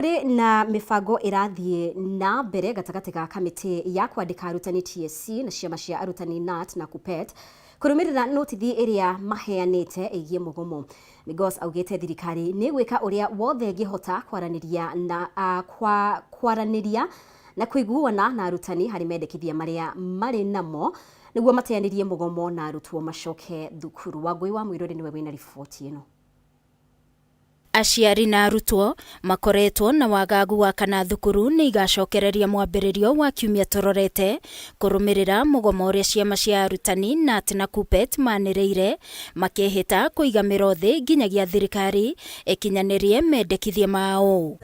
Kũrĩ na mĩbango ĩrathiĩ na mbere gatagatĩ ga kamĩtĩ ya kwandĩka arutani TSC na ciama cia arutani KNUT na KUPPET kũrũmĩrĩra notithi ĩrĩa maheanĩte ĩgiĩ mũgomo. Migos augĩte thirikari nĩ ĩgwĩka ũrĩa wothe ĩngĩhota kwaranĩria na kwa kwaranĩria na kũiguana na arutani harĩ mendekithia marĩa marĩ namo nĩguo mateanĩrie mũgomo na arutwo macoke thukuru. Wangũi wa Mũirũrĩ nĩwe wĩna riboti ĩno. Aciari na arutwo makoretwo na wagagu wa kana thukuru nĩ igacokereria mwambĩrĩrio wa kiumia tũrorete kũrũmĩrĩra mũgomo ũrĩa ciama cia arutani KNUT na KUPPET manĩrĩire makĩhĩta kũiga mĩro thĩ nginyagia thirikari ĩkinyanĩrie mendekithia mao.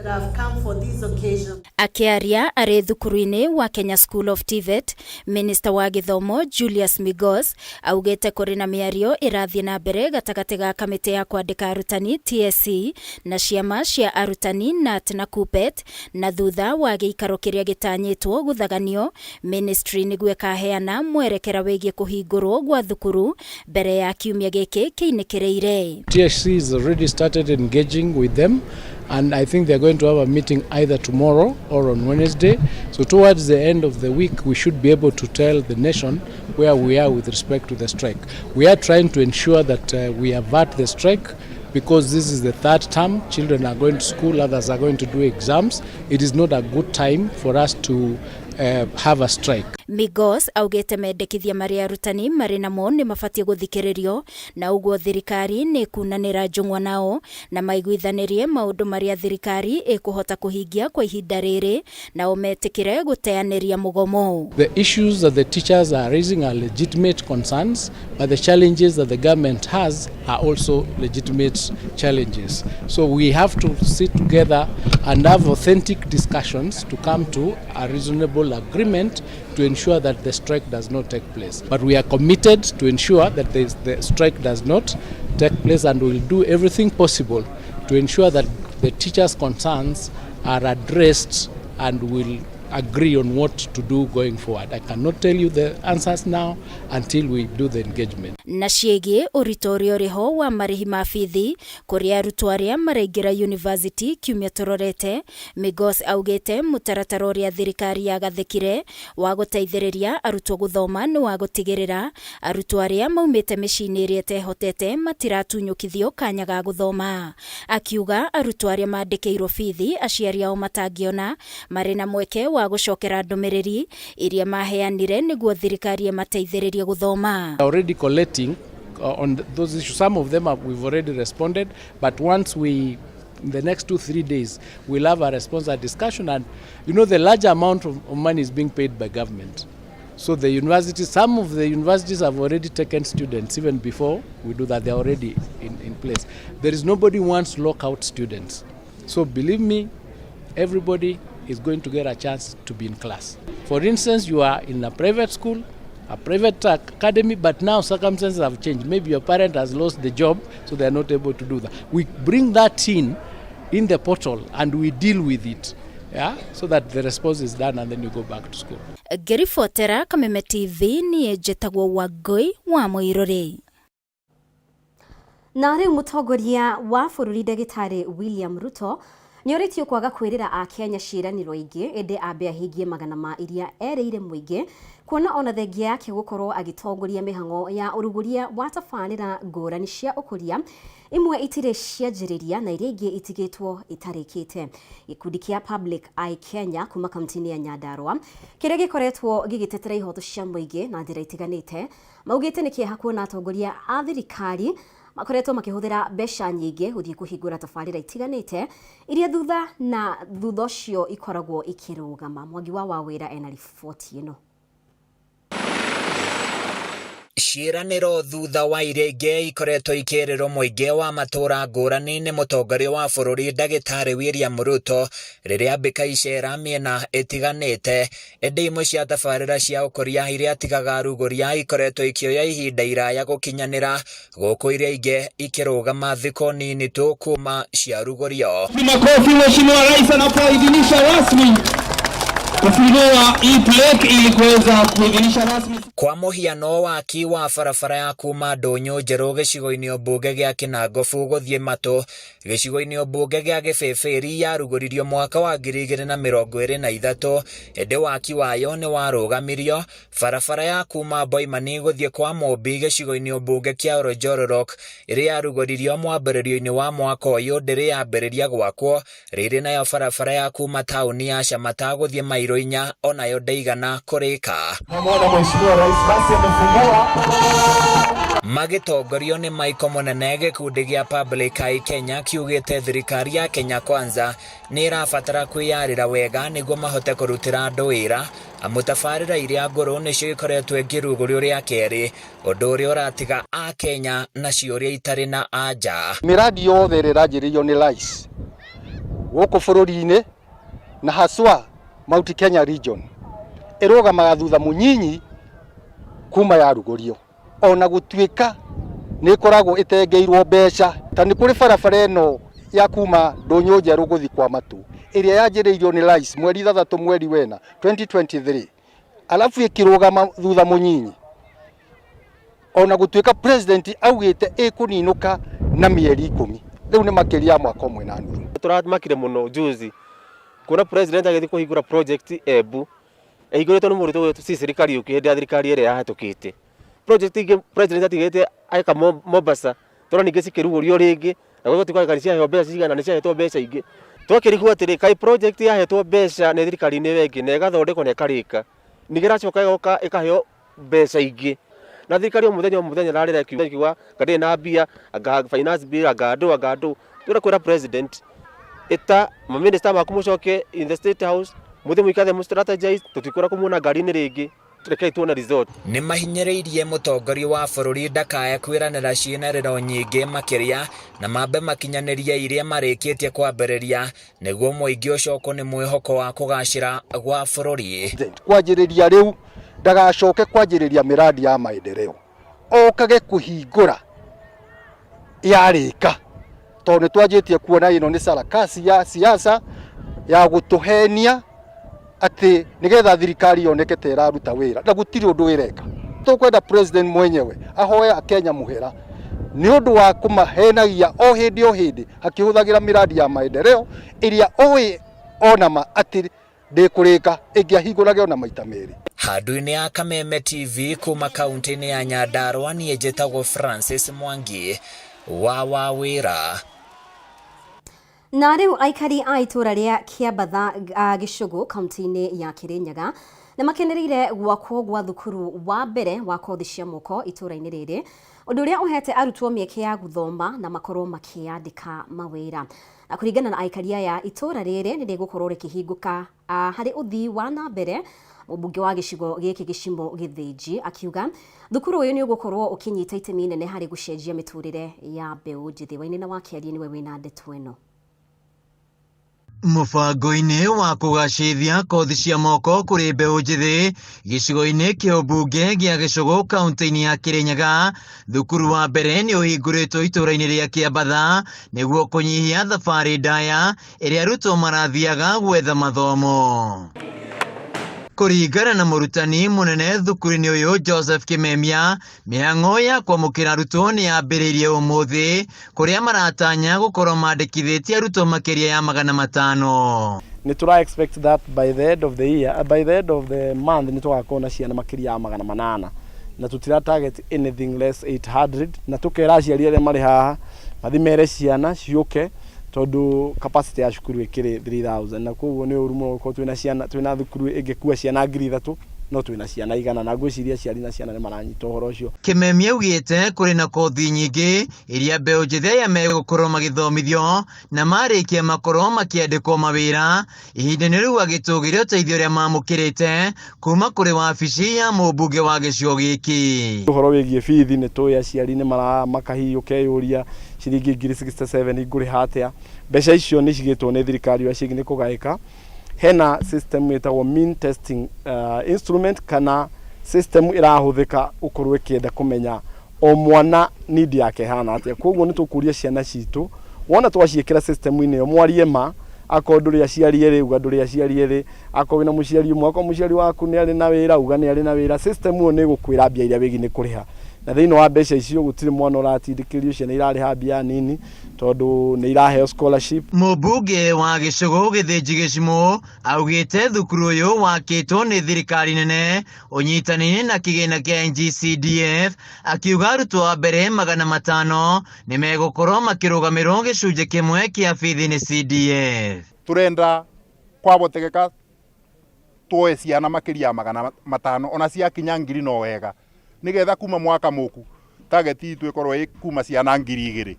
Akĩaria arĩ thukuru-inĩ wa Kenya School of TVET, Minista wa Gĩthomo Julius Migos augĩte kũrĩ na mĩario ĩrathiĩ na mbere gatagatĩ ga kamĩtĩ ya kwandĩka arutani TSC na ciama cia arutani KNUT na KUPPET na thutha wa gĩikaro kĩrĩa gĩtanyĩtwo gũthaganio ministry nĩguo ĩkaheana mwerekera wĩgiĩ kũhingũrwo gwa thukuru mbere ya kiumia gĩkĩ kĩinĩkĩrĩire. TSC has already started engaging with them and I think they're going to have a meeting either tomorrow or on Wednesday. So towards the end of the week, we should be able to tell the nation where we are with respect to the strike. We are trying to ensure that we avert the strike because this is the third term. Children are going to school, others are going to do exams. It is not a good time for us to have a strike. Migos augĩte mendekithia marĩa arutani marĩ namo nĩ mabatiĩ gũthikĩrĩrio na ũguo thirikari nĩ kunanĩra njũng'wa nao na maiguithanĩrie maũndũ marĩa thirikari ĩkũhota kũhingia kwa ihinda rĩrĩ nao metĩkĩre gũteanĩria mũgomo. The issues that the teachers are raising are legitimate concerns, but the challenges that the government has are also legitimate challenges. So we have to sit together and have authentic discussions to come to a reasonable agreement to ensure that the strike does not take place. But we are committed to ensure that the strike does not take place, and we will do everything possible to ensure that the teachers' concerns are addressed and will agree on what to do going forward. I cannot tell you the answers now until we do the engagement. Na ciĩgiĩ ũritũ ũrĩa ũrĩ ho wa marĩhi ma bithi kũrĩ arutwo arĩa maraingĩra university kiumia tũrorete, Migos augĩte mũtaratara ũrĩa thirikari yagathĩkire wa gũteithĩrĩria arutwo gũthoma nĩ wa gũtigĩrĩra arutwo arĩa maumĩte mĩciĩ-inĩ ĩrĩa ĩtehotete matiratunyũkithio kanya ga gũthoma. Akiuga arutwo arĩa mandĩkĩirwo bithi aciari ao matangĩona marĩ na mweke wa gũcokera ndũmĩrĩri iria maheanire nĩguo thirikari ĩmateithĩrĩrie gũthoma. Already collecting on those issues. Some of them we've already responded, but once we in the next 2, 3 days, we'll have a response, a discussion, and the large amount of money is being paid by government. So the universities, some of the universities have already taken students even before we do that. They're already in place. There is nobody who wants to lock out students. So believe me, everybody is going to get a chance to be in class. For instance, you are in a private school, a private academy, but now circumstances have changed. Maybe your parent has lost the job, so they are not able to do that. We bring that in the portal and we deal with it, yeah, so that the response is done and then you go back to school. Ngĩribotera Kameme TV, niĩ njĩtagwo Wangũi wa Mũirũrĩ. Na rĩu mũtongoria wa bũrũri ndagĩtarĩ William Ruto nĩ orĩtio kwaga kwĩrĩra akenya ciĩranĩro ingĩ ĩndĩ ambe ahingie magana ma iria erĩire mũingĩ kuona ona thengia yake gũkorwo agĩtongoria mĩhang'o ya ũrugũria wa tabarĩra ngũrani cia ũkũria imwe itirĩ cianjĩrĩria na iria ingĩ itigĩtwo itarĩkĩte. Gĩkundi kĩa Public Eye Kenya kuma kaunti-inĩ ya Nyandarua kĩrĩa gĩkoretwo gĩgĩtetera ihoto cia mũingĩ na njĩra itiganĩte maugĩte nĩ kĩeha kuona atongoria a thirikari makoretwo makĩhũthĩra mbeca nyingĩ gũthiĩ kũhingũra tabarĩra itiganĩte iria thutha na thutha ũcio ikoragwo ikĩrũgama. Mwangi wa Wawĩra ena riboti ĩno. Ciĩranĩro thutha wa iria ingĩ ikoretwo ikĩrĩrwo mũingĩ wa matũũra ngũrani nĩ mũtongoria wa bũrũri ndagĩtarĩ William Ruto rĩrĩa ambĩka icera mĩena ĩtiganĩte, ĩndĩ imwe cia tabarĩra cia ũkũria iria atigaga arugũria ikoretwo ikĩoya ihinda iraya gũkinyanĩra gũkũ iria ingĩ ikĩrũgama thikũ nini tu kuma ciarugũrio. Makofi Mheshimiwa Rais anapoidhinisha rasmi. Kufunua hii plaque ili kuweza kuidhinisha rasmi. Kwa mũhiano, waki wa barabara ya kuma Ndũnyũ Njerũ gĩcigo-inĩ mbunge gĩa Kĩnangobu gũthiĩ Matũ gĩcigo-inĩ mbunge gĩa Gĩbĩbĩri yarugũririo mwaka wa 2023, ĩndĩ waki wayo nĩ warũgamirio. Barabara ya kuma Boimani gũthiĩ kwa Mũmbi gĩcigo-inĩ mbunge kĩa Oljororok ĩrĩa yarugũririo mwambĩrĩrio-inĩ wa mwaka ũyũ ndĩrĩ yambĩrĩria gwakwo. Rĩrĩ nayo barabara ya kuma taũni ya Shamata gũthiĩ mairo 4 onayo ndĩigana kũrĩka. Namwona Mheshimiwa Rais basi amefungua. Magĩtongorio nĩ Michael Mũnene, gĩkundi gĩa Public Eye Kenya kiugĩte thirikari ya Kenya Kwanza nĩ ĩrabatara kwĩyarĩra wega nĩguo mahote kũrutĩra andũ wĩra, amu tabarĩra iria ngũrũ nĩcio ikoretwo ikĩrugũrio rĩa kerĩ, ũndũ ũrĩa ũratiga Akenya na ciũria itarĩ na anja. Miradi yothe ĩrĩa ĩranjĩrĩrio nĩ rais gũkũ bũrũri-inĩ na haswa Mount Kenya region ĩrũgamaga thutha mũnyinyi kuma yarugũrio, ona gũtuĩka nĩ ĩkoragwo ĩtengeirwo mbeca. Ta nĩ kũrĩ barabara ĩno ya kuma Ndũnyũ Njerũ gũthiĩ kwa Matũ ĩrĩa yanjĩrĩirio nĩ rais mweri 6 mweri wena 2023, alafu ĩkĩrũgama thutha mũnyinyi, ona gũtuĩka president augĩte ĩkũninũka na mĩeri 10. Rĩu nĩ makĩria ya mwaka ũmwe na nuthu. Tũramakire mũno juzi kuona president agĩthiĩ kũhingũra project Embu ĩhingũrĩtwo nĩ mũrutwo ci thirikari yũkĩ hĩndĩ ya thirikari ĩrĩa yahĩtũkĩte. Project ingĩ president atigĩte eka Mombasa tũrona ningĩ cikĩrugũrio rĩngĩ na gũgũtuĩka kana ciaheo mbeca cigana, nĩ ciahetwo mbeca ingĩ. Twakĩrigwo atĩrĩ, kaĩ project yahetwo mbeca nĩ thirikari-inĩ ĩyo ĩngĩ na ĩgathondekwo na ĩkarĩka, ningĩ ĩracoka ĩgoka ĩkaheo mbeca ingĩ, na thirikari o mũthenya o mũthenya ĩrarĩra ĩkiuga anga ndĩrĩ na mbia, anga finance bill, anga ndũ, anga ndũ. Tũrenda kwĩra president, ĩta maminista maku mũcoke in the State House, mũthiĩ mũikare mũ strategize, tũtikwenda kũmuona ngari-inĩ rĩngĩ, rekei tuone result. Nĩ mahinyĩrĩirie mũtongoria wa bũrũri ndakae kwĩranĩra ciĩranĩro nyingĩ makĩria na mambe makinyanĩrie iria marĩkĩtie kwambĩrĩria nĩguo mũingĩ ũcokwo nĩ mwĩhoko wa kũgacĩra gwa bũrũri. Kwanjĩrĩria rĩu ndagacoke kwanjĩrĩria miradi ya maendeleo, okage kũhingũra yarĩka, tondũ nĩ twanjĩtie kuona ĩno nĩ sarakasi ya siasa ya gũtũhenia atĩ nĩgetha thirikari yoneke ta ĩraruta wĩra, na gũtirĩ ũndũ ĩreka. Tũkwenda president mwenyewe ahoe Akenya mũhera nĩ ũndũ wa kũmahenagia o hĩndĩ o hĩndĩ akĩhũthagĩra miradi ya maendeleo ĩrĩa oĩ onama atĩ ndĩkũrĩka ĩngĩahingũrage ona maita merĩ. Handũ-inĩ ya Kameme TV kuma kaunti-inĩ ya Nyandarua, niĩ njĩtagwo Francis Mwangi wa Wawĩra. Na rĩu aikari a itũra rĩa Kĩambatha Gĩcũgũ kaunti-inĩ ya Kĩrĩnyaga nĩ makenereire gwakwo gwa thukuru wa mbere wa kothi cia moko itũra-inĩ rĩrĩ, ũndũ ũrĩa ũhete arutwo mĩeke ya gũthoma na makorwo makĩandĩka mawĩra. Na kũringana na aikari aya, itũra rĩrĩ nĩ rĩgũkorwo rĩkĩhingũka harĩ ũthii wa na mbere. Mũmbunge wa gĩcigo gĩkĩ Gĩcimo Gĩthĩnji akiuga thukuru ũyũ nĩ ũgũkorwo ũkĩnyita itemi inene harĩ gũcenjia mĩtũrĩre ya mbeũ njĩthĩ. Wainĩ wa Kĩarie nĩwe wĩna ndeto ĩno. Mũbango-inĩ wa kũgacĩrithia kothi cia moko kũrĩ mbeũ njĩthĩ gĩcigo-inĩ kĩa ũmbunge gĩa Gĩcũgũ kaunti-inĩ ya Kĩrĩnyaga, thukuru wa mbere nĩ ũhingũrĩtwo itũũra-inĩ rĩa Kĩambatha nĩguo kũnyihia thabarĩ ndaya ĩrĩa arutwo marathiaga gwetha mathomo. Kũringana na mũrutani mũnene thukuru-inĩ ũyũ Joseph Kimemia, mĩhang'o ya kwamũkĩra arutwo nĩ yambĩrĩirie ũmũthĩ kũrĩa maratanya gũkorwo mandĩkithĩtie arutwo makĩria ya 500. Nĩ tũra expect that by the end of the year, by the end of the month, nĩ tũgakorwo na ciana makĩria ya 800, na tũtira target anything less 800, na tũkera aciari arĩa marĩ haha mathi mere ciana ciũke, tondũ capacity ya cukuru ĩkĩrĩ 3000, na koguo nĩ ũru mũno gũkorwo twĩna ciana, twĩna thukuru ĩngĩkua ciana 3000 no twĩna ciana 100, na ngwĩciria aciari na ciana nĩ maranyita ũhoro ũcio. Kimemia augĩte kũrĩ na kothi nyingĩ iria mbeũ njĩthĩ aya megũkorwo magĩthomithio na marĩkia makorwo makĩandĩkwo mawĩra. Ihinda-inĩ rĩu agĩtũgĩria ũteithio ũrĩa mamũkĩrĩte kuma kũrĩ wabici ya mũmbunge wa gĩcigo gĩkĩ. Ũhoro wĩgiĩ bithi, nĩ tũĩ aciari nĩ maramaka, hihi ũkeyũria ciringi 67,000 ngũrĩha atĩa? Mbeca icio nĩ cigĩtwo nĩ thirikari, ũrĩa ciĩgiĩ nĩ kũgaĩka. Hena system ĩtagwo mean testing instrument, kana system ĩrahũthĩka gũkorwo ĩkĩenda kũmenya o mwana need yake ĩhana atĩa. Koguo nĩ tũkũria ciana citũ, wona twaciĩkĩra system-inĩ ĩyo, mwarie ma. Akorwo ndũrĩ aciari erĩ, uga ndũrĩ aciari erĩ. Akorwo wĩna mũciari ũmwe, akorwo mũciari waku nĩ arĩ na wĩra, uga nĩ arĩ na wĩra. System ĩyo nĩ ĩgũkwĩra mbia iria wĩgiĩ nĩ kũrĩha, na thĩinĩ wa mbeca icio gũtirĩ mwana ũratindĩkĩrĩrio. Ciana irarĩha mbia nini tondũ nĩ iraheo scholarship. Mũmbunge wa Gĩcũgũ Gĩthĩnji Gĩcimũ augĩte thukuru ũyũ wakĩtwo nĩ thirikari nene ũnyitanĩire na kĩgĩna kĩa NGCDF, akiuga arutwo a mbere 500 nĩ megũkorwo makĩrũgamĩrwo gĩcunjĩ kĩmwe kĩa bithi nĩ CDF. Turenda kwabotegeka tuoe ciana makiria ya 500, ona ciakinya 1000 no wega, nigetha kuma mwaka muku target itu ikorwo ĩ kuma ciana 2000,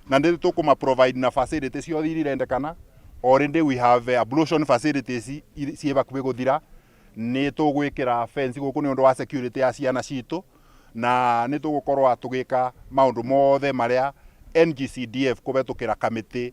na nĩ tũkũma provide na facility ciothe iria irendekana. Already we have ablution facilities ciĩ hakuhĩ gũthira. Nĩ tũgwĩkĩra fence gũkũ nĩ ũndũ wa security ya ciana citũ, na nĩ tũgũkorwo tũgĩka maũndũ mothe marĩa NGCDF kũhetũkĩra kamĩtĩ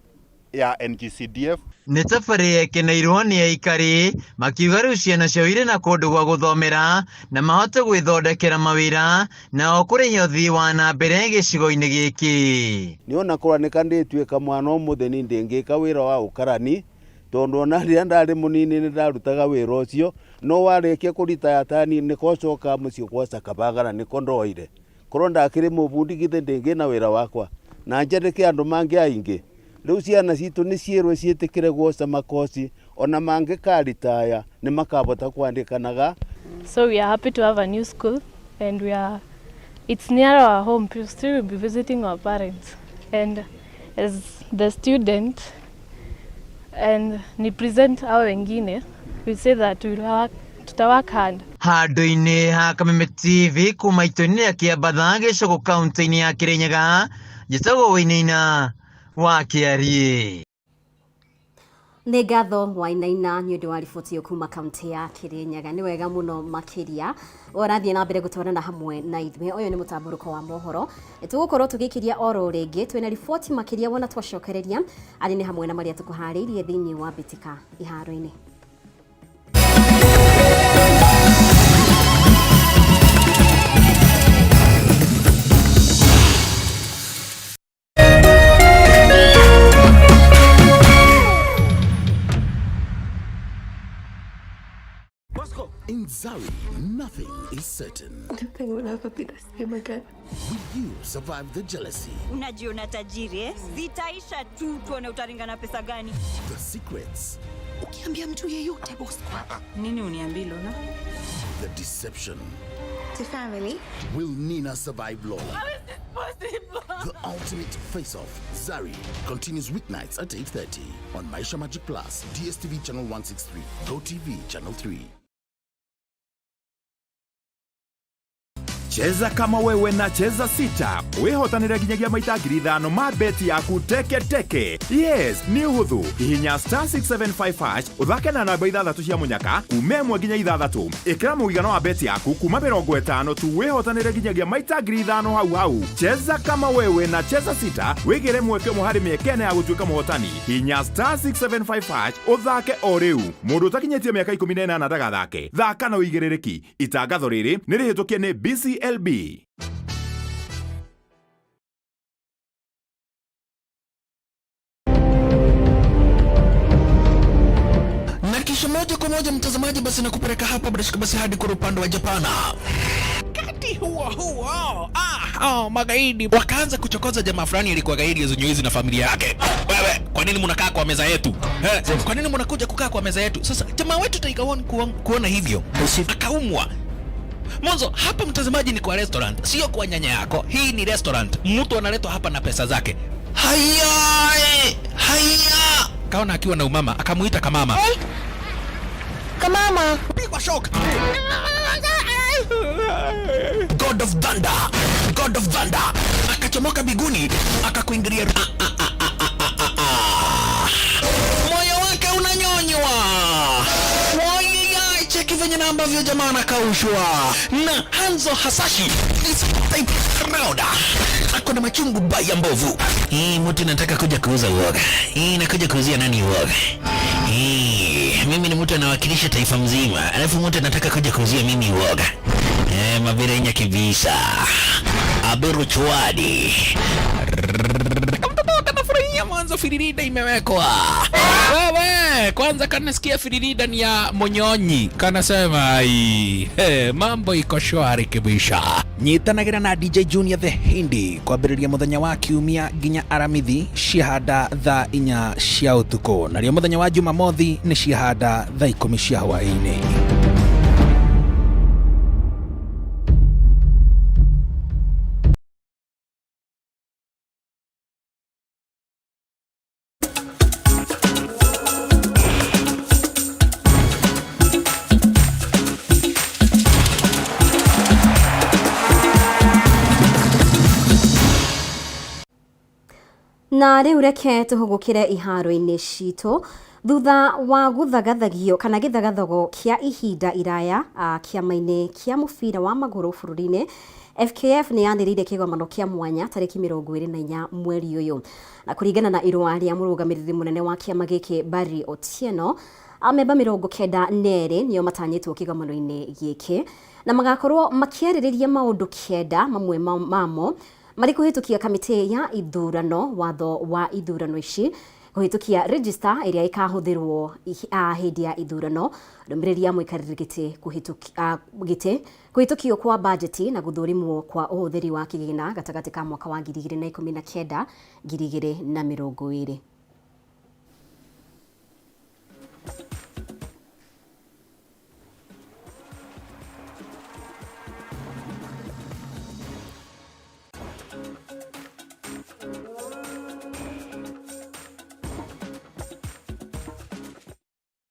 ya NGCDF. Nĩ tabarĩra yekeneirwo nĩ aikari makiuga rĩu ciana ciao irĩ na kũndũ gwa gũthomera na mahote gwĩthondekera mawĩra na o kũrĩhe ũthii wa na mbere gĩcigo-inĩ gĩkĩ. Nĩ kũranĩka ndĩtuĩka mwana ũmũthĩ ni ndĩngĩka wĩra wa ũkarani, tondũ ona rĩrĩa ndarĩ mũnini nĩ ndarutaga wĩra ũcio, no warĩkia kũritaya tani nĩko coka mũciĩ gwaca kabagara nĩko ndoire. Korwo ndakĩrĩ mũbundi githĩ ndĩngĩ na wĩra wakwa na njandĩke andũ mangĩ aingĩ. Rĩu ciana citũ nĩ ciĩrwo ciĩtĩkĩre gwoca makoci, ona mangĩkaritaya nĩ makabota kwandĩkanaga. So we are happy to have a new school, and we are it's near our home. We still will be visiting our parents, and as the student and represent our wengine, we say that we will work, tutawork hard. Handũ-inĩ ha Kameme TV kuma itũinĩ rĩa Kĩambatha Gĩcũgũ kaunti-inĩ ya Kĩrĩnyaga, njĩtagwo Wainaina wa Kĩariĩ. Nĩ ngatho Wainaina nĩ ũndũ wa riboti ĩyo kuma kaunti ya Kĩrĩnyaga. Nĩ wega mũno makĩria ũrathiĩ na mbere gũtwarana hamwe na ithuĩ. Ũyũ nĩ mũtambũrũko wa mohoro, tũgũkorwo tũgĩkĩria oro rĩngĩ twĩna riboti makĩria wona twacokereria arĩ nĩ hamwe na marĩa tũkũharĩirie thĩinĩ wa mbĩtĩka iharo-inĩ. In Zari, nothing is certain. Nothing will ever be the same again. Will you survive the jealousy? Unajiona tajiri eh? Zitaisha tu tuone utaringana pesa gani. The secrets. Ukiambia mtu yeyote boss. Nini uniambii Lola? The deception. To family. Will Nina survive Lola? How is this possible? The ultimate face-off, Zari, continues weeknights at 8:30 on Maisha Magic Plus, DSTV Channel 163, GoTV Channel 3. Cheza kama wewe na Cheza Sita wihotanire nginyagia maita 5000 ma beti yaku teke teke. Yes, nĩ ũhũthũ. Hihinya star 675 hash ũthake na namba 6 cia mũnyaka kuma 1 nginya 6. Ĩkĩra mũigana wa beti yaku kuma 50 tu wihotanire nginyagia maita 5000 hau hau. Cheza kama wewe na Cheza Sita wĩgĩre mweke ũmwe harĩ mĩeke ĩna ya gũtuĩka mũhotani. Hihinya star 675 hash ũthake o rĩu. Mũndũ ũtakinyĩtie mĩaka 18 ndagathake. Thaka na ũigĩrĩrĩki. Itangatho rĩrĩ nĩ rĩhĩtũkie nĩ BCLB. Na kisha moja kwa moja mtazamaji, basi nakupeleka hapa bila basi hadi kwa upande wa Japana. Wakati huo huo, magaidi wakaanza kuchokoza jamaa fulani alikuwa gaidi ya zenye na familia yake. Wewe, kwa nini mnakaa kwa meza yetu? Kwa nini mnakuja kukaa kwa meza yetu? Sasa jamaa wetu Tiger One kuona hivyo akaumwa. Mwanzo hapa mtazamaji ni kwa restaurant, sio kwa nyanya yako. Hii ni restaurant. Mtu analetwa hapa na pesa zake. Haya, haya. Kaona akiwa na umama, akamuita kamama. Hey. Kamama. Pigwa shock. God of Thunder. God of Thunder. Akachomoka biguni, akakuingilia. Moyo wake unanyonywa. Cheki venye na ambavyo jamaa anakaushwa na Hanzo Hasashi is type round. Ako na machungu baya mbovu. Hii mtu nataka kuja kuuza uoga. Hii nakuja kuuzia nani uoga? Hii mimi ni mtu anawakilisha taifa mzima, alafu mtu anataka kuja kuuzia mimi uoga. Mabirenya kibisa. Abiru chwadi. Mtoto anafurahia. Kanasikia mwanzo firirida imewekwa. Wewe kwanza kanasikia firirida ni ya Munyonyi, kanasema ai, hey, mambo iko shwari kibisha. Nyitanagira na DJ Junior the Hindi kwambĩrĩria mũthenya wa kiumia nginya aramithi ciahanda thaa 4 cia ũtukũ, narĩo mũthenya wa Jumamothi nĩ ciahanda thaa 10 cia hwaĩ-inĩ. Na rĩu reke tũhũgũkĩre iharo-inĩ citũ thutha wa gũthagathagio kana gĩthagathago kĩa ihinda iraya kĩama-inĩ kĩa mũbira wa magũrũ bũrũri-inĩ FKF nĩ yanĩrĩire kĩgomano kĩa mwanya tarĩki 24 mweri ũyũ, na kũringana na irũa rĩa mũrũgamĩrĩri mũnene wa kĩama gĩkĩ Barry Otieno, amemba 92 nĩo matanyĩtwo kĩgomano-inĩ gĩkĩ na magakorwo makĩarĩrĩria maũndũ 9, mamwe mamo marĩ kũhĩtũkia kamĩtĩ ya ithurano watho wa ithurano ici, kũhĩtũkia register ĩrĩa ĩkahũthĩrwo hĩndĩ ya ithurano, ndũmĩrĩri ya mũikarĩri gĩtĩ gĩtĩ kũhĩtũkio kwa bajeti na gũthũrimwo kwa ũhũthĩri wa kĩgĩna gatagatĩ ka mwaka wa 2019 2020.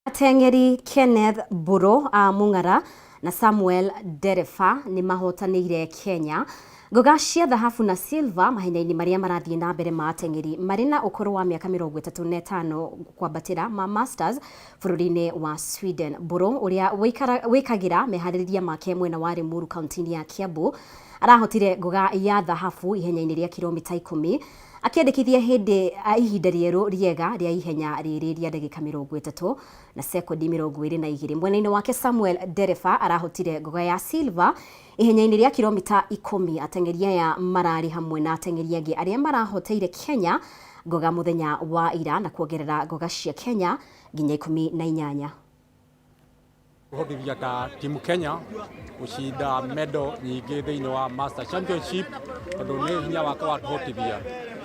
Ateng'eri Kenneth Mburu a Mung'ara na Samuel Ndereba nĩ mahotanĩire Kenya ngoga cia thahabu na silver mahenya-inĩ marĩa marathiĩ na mbere ma ateng'eri marĩ na ũkũrũ wa mĩaka 35 kwambatĩra ma Masters bũrũri-inĩ wa Sweden. Mburu ũrĩa wĩkagĩra meharĩrĩria make mwena wa Limuru kaunti-inĩ ya Kiambu arahotire ngoga ya thahabu ihenya-inĩ rĩa kilomita 10 akĩandĩkithia hĩndĩ ihinda rĩerũ rĩega rĩa ihenya rĩrĩ rĩa ndagĩka 30 na sekondi 22. Mwena-inĩ wake Samuel Ndereba arahotire ngoga ya silver ihenya-inĩ rĩa kilomita 10. Ateng'eri aya mararĩ hamwe na ateng'eri angĩ arĩa marahoteire Kenya ngoga mũthenya wa ira na kuongerera ngoga cia Kenya nginya 18. Kũhotithia ta timu Kenya gũcinda medal nyingĩ thĩinĩ wa Master Championship tondũ nĩ hinya wake wa kũhotithia.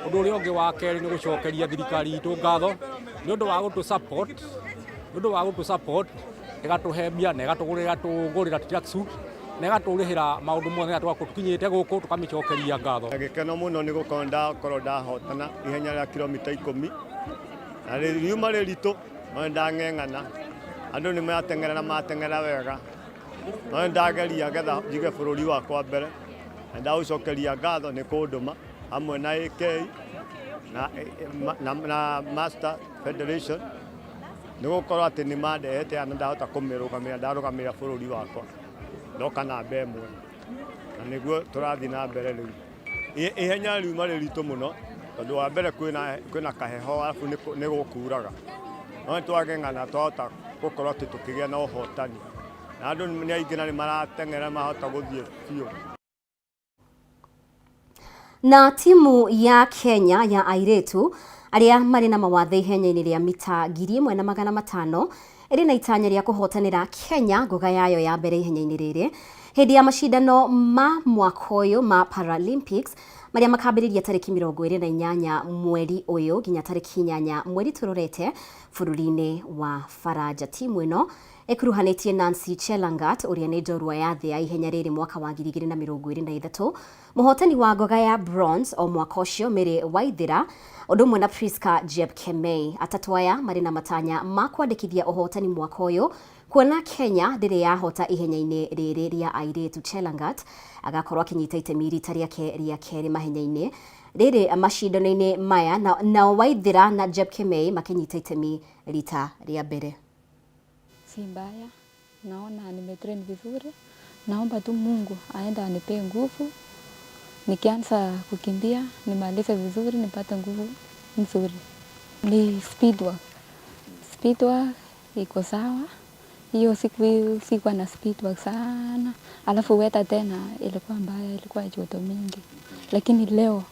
Ũndũ ũrĩa ũngĩ wa kerĩ nĩ gũcokeria thirikari itũ ngatho nĩ ũndũ wa gũtũ support, nĩ ũndũ wa gũtũ support ĩgatũhe mbia na ĩgatũgũrĩra tũgũrĩra tracksuit na ĩgatũrĩhĩra maũndũ mothe na tũkinyĩte gũkũ tũkamĩcokeria ngatho. Gĩkeno mũno nĩ gũkorwo ndakorwo ndahotana ihenya rĩa kilomita 10 na riuma rĩritũ no nĩndang'eng'ana, andũ nĩ marateng'era na marateng'era wega, no nĩndageria getha njige bũrũri wakwa mbere na ndaũcokeria ngatho nĩ kũndũma hamwe na AK na Master Federation nĩ gũkorwo atĩ nĩ mandehete na ndahota kũmĩrũgamĩra, ndarũgamĩrĩra bũrũri wakwa ndoka namba 1 na nĩguo tũrathiĩ na mbere rĩu. Ihenya riuma rĩritũ mũno tondũ wa mbere kwĩna kaheho arabu nĩ gũkuraga, no nĩ twageng'ana twahota gũkorwo atĩ tũkĩgĩa na ũhotani na andũ nĩ aingĩ na nĩ marateng'era mahota gũthiĩ biũ. Na timu ya Kenya ya airĩtu arĩa marĩ na mawathe ihenya-inĩ rĩa mita 1500 ĩrĩ na itanya rĩa kũhotanĩra Kenya ngoga yayo ya mbere ihenya-inĩ rĩrĩ hĩndĩ ya macindano ma mwaka ũyũ ma Paralympics marĩa makambĩrĩria tarĩki 28 mweri ũyũ nginya tarĩki 8 mweri tũrorete bũrũri-inĩ wa Faranja. Timu ĩno ĩkuruhanĩtie Nancy Chelangat ũrĩa nĩ njorua ya thĩ ya ihenya rĩrĩ mwaka wa 2023, mũhotani wa ngoga ya bronze o mwaka ũcio Mary Waithera ũndũ ũmwe na Priska Jepkemei. Atatũ aya marĩ na matanya ma kwandĩkithia ũhotani mwaka ũyũ kuona Kenya ndĩrĩ yahota ihenya-inĩ rĩrĩ rĩa airĩtu. Chelangat agakorwo akĩnyita itemi rita rĩake rĩa kerĩ mahenya-inĩ rĩrĩ macindano-inĩ maya, nao Waithera na Jepkemei makĩnyita itemi rita rĩa mbere. Si mbaya, naona nimetrain vizuri. Naomba tu Mungu aende anipee nguvu, nikianza kukimbia nimalize vizuri, nipate nguvu nzuri. Ni speed work. Speed work iko sawa. Hiyo siku sikuwa na speed work sana. Alafu weather tena ilikuwa mbaya, ilikuwa joto mingi. Lakini leo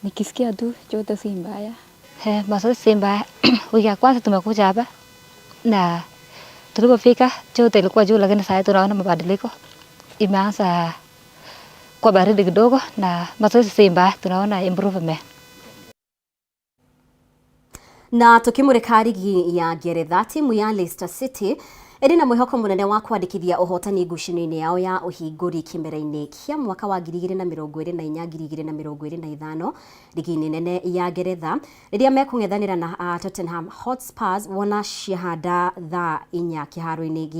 nikisikia tu joto si mbaya. Mazoezi si mbaya. Wiki ya kwanza tumekuja hapa na tulipofika joto ilikuwa juu, lakini sasa tunaona mabadiliko, imeanza kwa baridi kidogo, na mazoezi si mbaya, tunaona improvement. Na tukimurika rigi ya Ngeretha, timu ya Leicester City ĩrĩ na mwĩhoko mũnene wa kwandĩkithia ũhotani ngucanio-inĩ yao ya ũhingũri kĩmera-inĩ kĩa mwaka wa 2024 2025 rigi-inĩ nene ya Ngeretha rĩrĩa mekũng'ethanĩra na Tottenham Hotspurs wona ciahanda thaa 4 kĩharo-inĩ gĩa